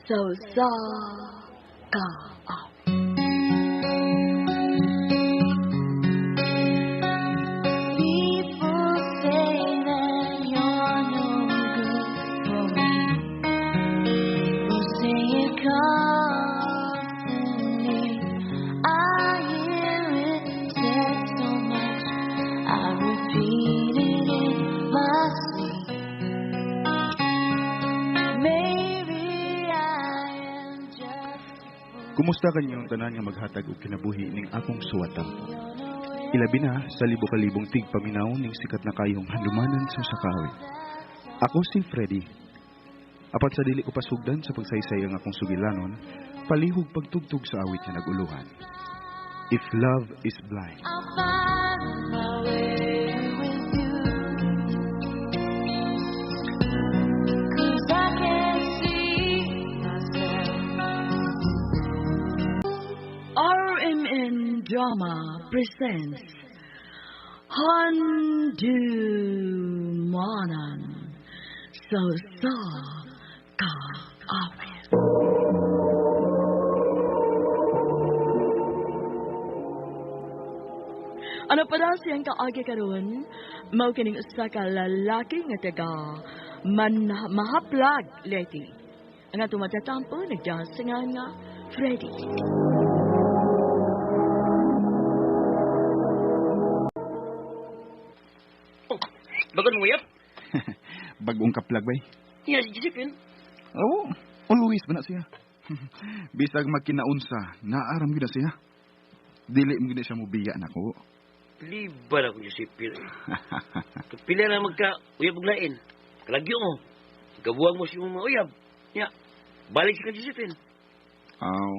Sa usa ka awit. People say that you're no good for me. People say it constantly. I hear it said so much. I repeat it in my sleep. Maybe I am just a fool. Kumusta kanyong tanan nga maghatag og kinabuhi ning akong suwatan? Ilabi na sa libo-kalibong tigpaminaw ning sikat na kayong handumanan sa usa ka awit. Ako si Freddy. Apan sa dili ko pasugdan sa pagsaysay ang akong sugilanon, palihog pagtugtog sa awit nga naguluhan. If Love is Blind. I'll find my way with you. 'Cause I can't see myself. RMN Drama presents Handumanan sa usa ka awit. Ano pa daw siyang kaagi karon? Mao kining usa ka lalaki nga taga man mahaplag Leyte. Ang atong matatampo nagdasingan nga Freddy. Oh, bagon mo uyab? Bagong kaplag bay. Iya, si Josephine. Oo, always ba na siya? Bisag magkinaunsa, naaram gyud na siya. Dili mo gyud na siya mobiya nako. Liba na ko Josephine. Pila na magka uyab og lain. Kalagyo mo. Gabuwag mo si imong mga uyab. Ya, balik si ka Josephine. Aw.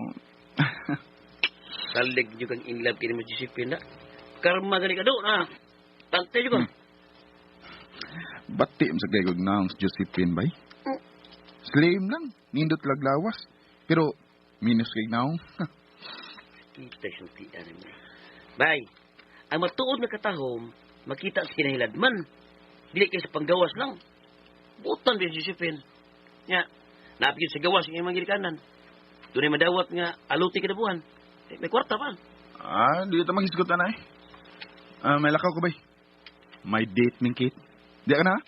Salig nyo kang in love kini mo Josephine na. Karma gani ka do na. Tante nyo ka. Bati mo sa kay kog naong si Josephine bay. Slim lang, nindot laglawas. Pero minus kay naong. Kita sultian mo. Bay, ang matuod nga katahom, makita sa kinahiladman. Dili kay sa panggawas lang. Butan ba si Josephine? Nga, napigil sa gawas ng imong ginikanan. Doon ay madawat nga aluti kinabuhan. Eh, may kwarta pa. Ah, di ta maghisgot na eh. Ah, may lakaw ko bay. May date ning Kate. Di ka na?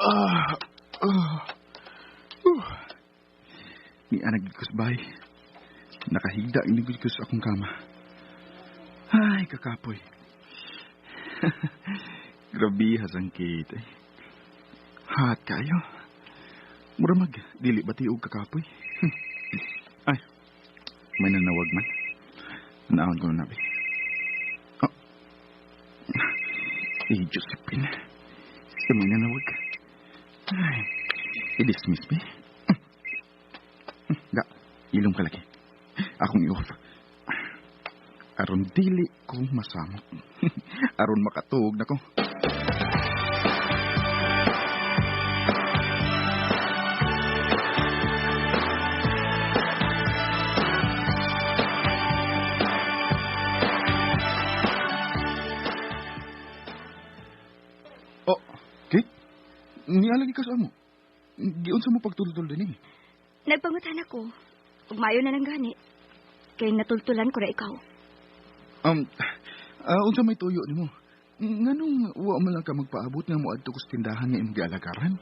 Ah, ah, uh. Ni anag ko sa bahay. Nakahigda ini ko sa akong kama. Ay, kakapoy. Grabe hasang Kate. Eh. Hat kayo. Mura mag, dili ba tiog kakapoy? Ay, may nanawag man. Naon ko na nabi. Oh. Eh, Josephine. Siya may nanawag. Ay, i-dismiss me. Da, ilong kalaki. Akong i-off. Aron dili ko masamot. Aron makatuog na ko. Oh, Kate? Nialagi ka sa amo. Giunsa mo pagtultol din eh. Nagpangutan ako. Ug maayo na lang gani. Kay natultulan ko ra ikaw. Unsa may tuyo nimo? Nganong wa man lang ka magpaabot nga moadto ko sa tindahan nga imong gialagaran?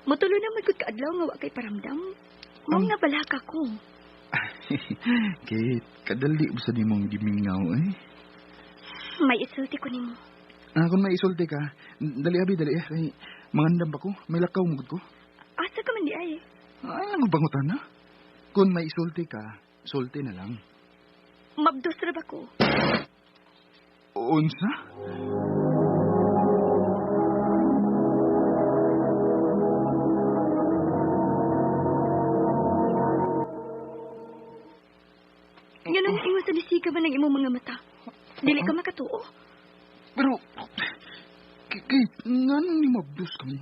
Motulo na man gud kaadlaw nga wa kay paramdam. Mao na balaka ko. Kate, kadali ba sa nimong gimingaw eh? May isulti ko nimo. Ah, kung may isulti ka, dali abi, dali eh. Kay mangandam pa ko, may lakaw mo gud ko. Asa ka man di ay? Ay, ang bangutan na. Kung may isulti ka, sulti na lang. Mabdos ra ba ko? Unsa? Nganong ingon sa nisika man ang imong mga mata? Dili ka makatuo. Pero, Kate, nganong ni mabdos ka mo?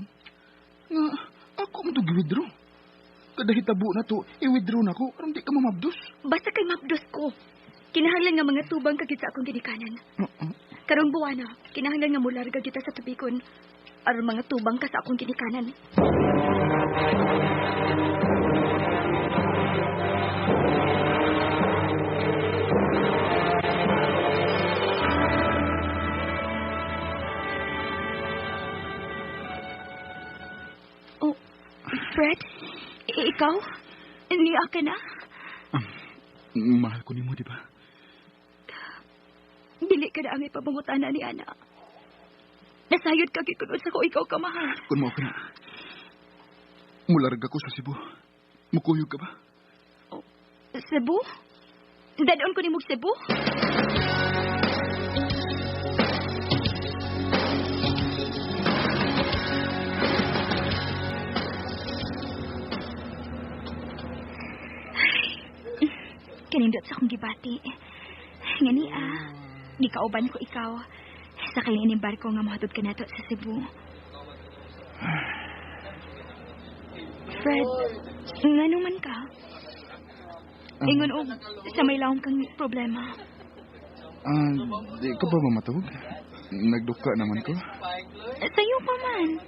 Nga, ako Ako mo to gi-withdraw. Kada hitabo na to, i-withdraw na ko aron di ka mamabdos. Basta kay mabdos ko. Kinahanglan nga mga tubang kagit sa akong ginikanan. Karong buwana, kinahanglan nga mularga kita sa tubikon. Aron mga tubang ka sa akong ginikanan. Oh, Fred? Ikaw? Niya ka na? Mahal ko nimo, di ba? Dili ka na ang ipabangutana ni Ana. Nasayod ka gid kun sa ko ikaw ka mahal. Kung mao ka na, mularga ko sa Cebu. Mukuyog ka ba? Oh, Cebu? Dadon ko ni mong Cebu? Kanindot sa akong gibati. Nga ni di kauban ko ikaw. Sa kayo ining barko nga mohatod ka nato sa Cebu. Fred, ngano man ka? Ingon og sa may lawom kang problema. Di ka ba mamatog? Nagduka naman ko. Sayo pa man.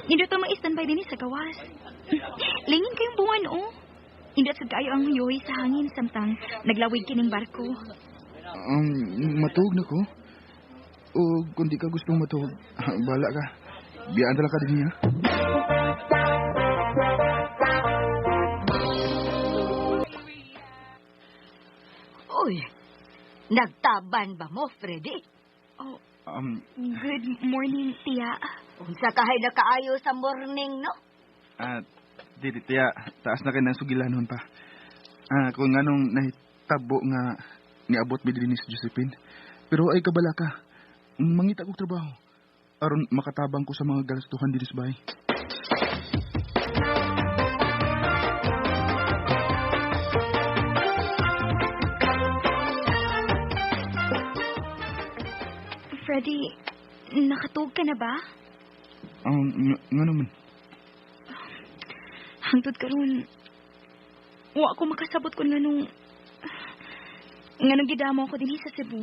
Hindi to ma-standby din sa gawas. Lingin kayong buwan, oh. Hindi sa kayo ang yuhi sa hangin samtang naglawig kining barko. Matug na ko. O kung di ka gustong matug, bala ka. Biyaan talaga ka din niya. Uy, nagtaban ba mo, Freddy? Oh, good morning, Tia. Unsa kahay nakaayo sa morning, no? Di, Tia, taas na kayo ng sugilanon pa. Kung anong nahitabo nga niabot mi dinhi si Josephine. Pero ay kabala ka, mangita kog trabaho. Aron makatabang ko sa mga galastuhan dinhi sa bahay. Freddy, nakatug ka na ba? Nga naman. Hangtod karon, wa ko makasabot kun nganong gidamo ko dinhi sa Cebu.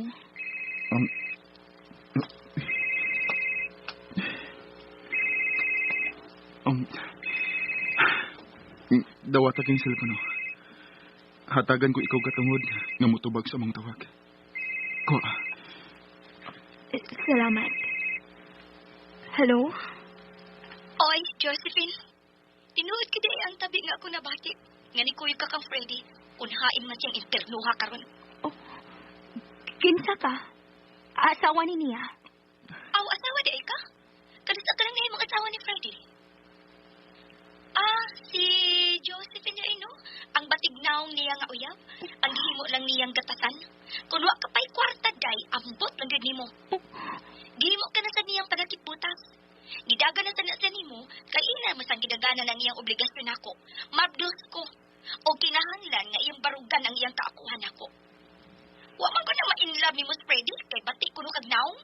Dawata kayong cellphone. Hatagan ko ikaw katungod nga motubag sa among tawag. Ko. Salamat. Hello? Oy, Josephine. Tinuod ka di ang tabi nga ako nabati. Nga ni kuyog ka kang Freddy. Unhain man siyang internuha karon. Oh, kinsa ka? Asawa ni niya? Aw, asawa di ay ka? Kanisa ka lang na imong asawa ni Freddy? Ah, si Josephine niya no? Ang batignaong niya nga uyab. Ang gihimo lang niyang gatasan. Kung wa ka pa'y kwarta day, ambot lang gid nimo. Gihimo ka na sa niyang pagakitbutas. Gidaga na sa na nimo, kay ina mas ang gidagana ng iyang obligasyon nako. Mabdos ko. O kinahanglan nga iyang barugan ang iyang kaakuhan nako. Wa man ko na ma-inlove ni Mus Freddy, kay bati kuno kag naong.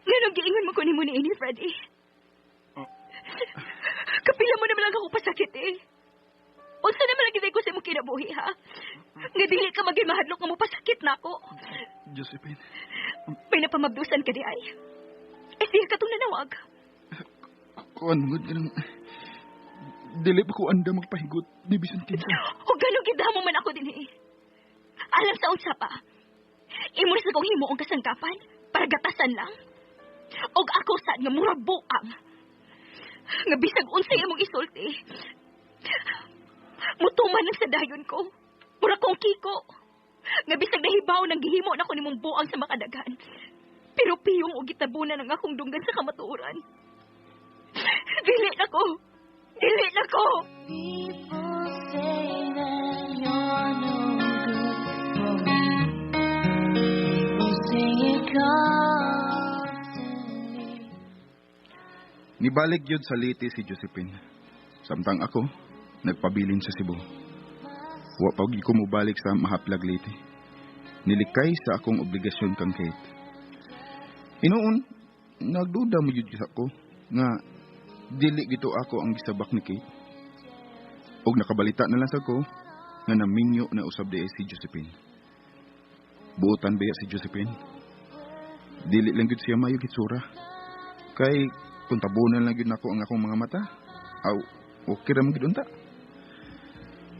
Nganong giingon mo ko nimo ni ini, Freddy? Oh. Kapila mo naman lang ako pasakit eh. Unsa naman lang ko sa imong kinabuhi, ha? Nga dili ka maging mahadlok nga mo pasakit na ako. Josephine. May napamabdusan ka di ay. Eh, siya ka itong nanawag. Kuan, good ka nang... Dili pa ko anda magpahigot ni bisan kinsa. O ganong gidamo man ako din eh. Alam sa unsa pa. Imo na sa kong himuong kasangkapan para gatasan lang. Og ako sad nga murag buang. Nga bisag unsay imong isulti. Mutuman lang sa dayon ko. Mura kong kiko. Nga bisag nahibaw nang gihimo na ko nimong buang sa makadagan. Pero piyong og gitabunan ang akong dunggan sa kamatuoran. Dili na ko. Dili na ko. People say that you're no good for me. People say it constantly. Nibalik yun sa Leyte si Josephine. Samtang ako, nagpabilin sa Cebu. Wa pa ko mobalik sa Mahaplag Leyte. Nilikay sa akong obligasyon kang Kate. Hinuon, nagduda mo jud sa ko nga dili gito ako ang gisabak ni Kate. Og nakabalita na lang sa ko nga naminyo na usab diay si Josephine. Buotan ba si Josephine? Dili lang gyud siya mayo hitsura. Kay kung tabunan lang gyud nako ang akong mga mata, aw okay ra man gyud unta.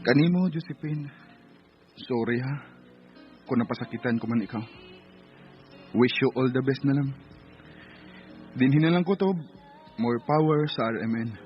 Kanimo Josephine, sorry ha. Kung napasakitan ko man ikaw. Wish you all the best na lang. Dinhi na lang ko to. More power sa RMN.